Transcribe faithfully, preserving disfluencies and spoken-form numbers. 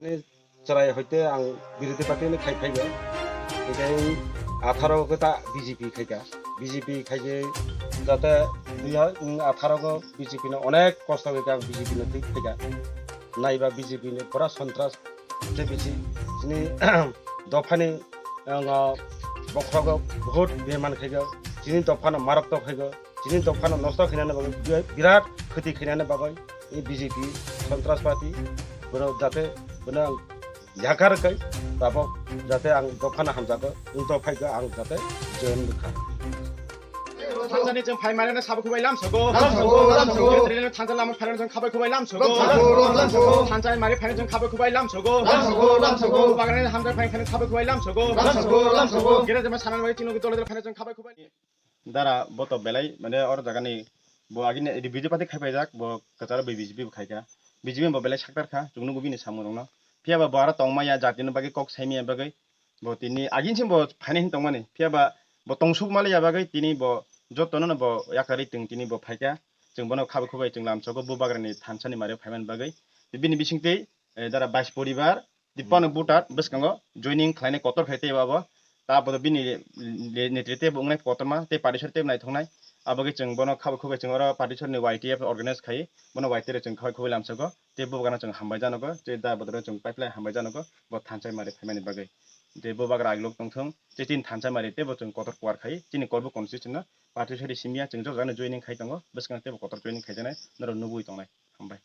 Ni chwrai hoite ang birodhi party ni khai phaiga. Hinkhe atharo khe ta B J P khaika. B J P khaikhe jate dui ha-, atharo go B J P no onek kosto khaika, B J P no thik khaika. Naiba B J P ni pura sontras tei bisi chini dophani, ang, bokhrogo bahut beman khaika. Chini dophano marok tok khaika. Chini dophano nosto khainani bagwi bi-, birat khoti khainani bagwi. I B J P, Sontras Party, bono jate bono ang yakar kai, tabok jate ang dophano hamjago, wng tok phaigo ang jate join wngkha. Thansa ni chwng phai mane sabo kubai lam sogo. Lam sogo, lam sogo. Thansa lama phai chwng khabai kubai lam sogo. Lam sogo, lam sogo. Thansa mari phai chwng khabai kubai lam sogo. Lam sogo, lam sogo. Bagani hamjak phai phai sabo kubai lam sogo. Lam sogo, lam sogo. Gere jema sanan bai chino dole dole phai chwng khabai kubai. Dara bo to belai, mane, oro jagani bo agini B J P party khai paijak, bo kwcharo B J P bo khaika. B J P bo belai saktar kha, chwng nugo bini samung rokno. Phiya ba bo aro tongmaya, jatini bagwi kok saimaya bagwi bo tini agini sim bo phainai hin tongmani. Phiya ba bo tongsuk maliya bagwi tini bo jotono no bo yakarwi tong tini bo phaika. Chwng bono khabai khubai chwng lamsogo Bubagrani thansani mari phaimani bagwi. Bini bisingtwi, eh, dara bais poribar, Tiprano voter bwskango joining khlainai kotor khai tei abo. Ta abo bini le-, netrite bo wngnai kotorma tei party sori tei naithoknai. Abo khe chwng bono khabai khubai chwng oro party sori ni Y T F organize khai, bono Y T F chwng khabai khubai lamsogo tei bo bagano chwng hambai janogo, tei da bodoro chwng pipeline hambai janogo, bo thansa mari phaimani bagwi. Tei bo bagra agilok tongthung, tei chini thansa mari tei bo chwng kotor kuar khai, chini Korbuk constituency no party sori simya chwng jok jagano joining khai tongo, bwskango tei bo kotor joining khaijaknai, norok nugui tongnai. Hambai.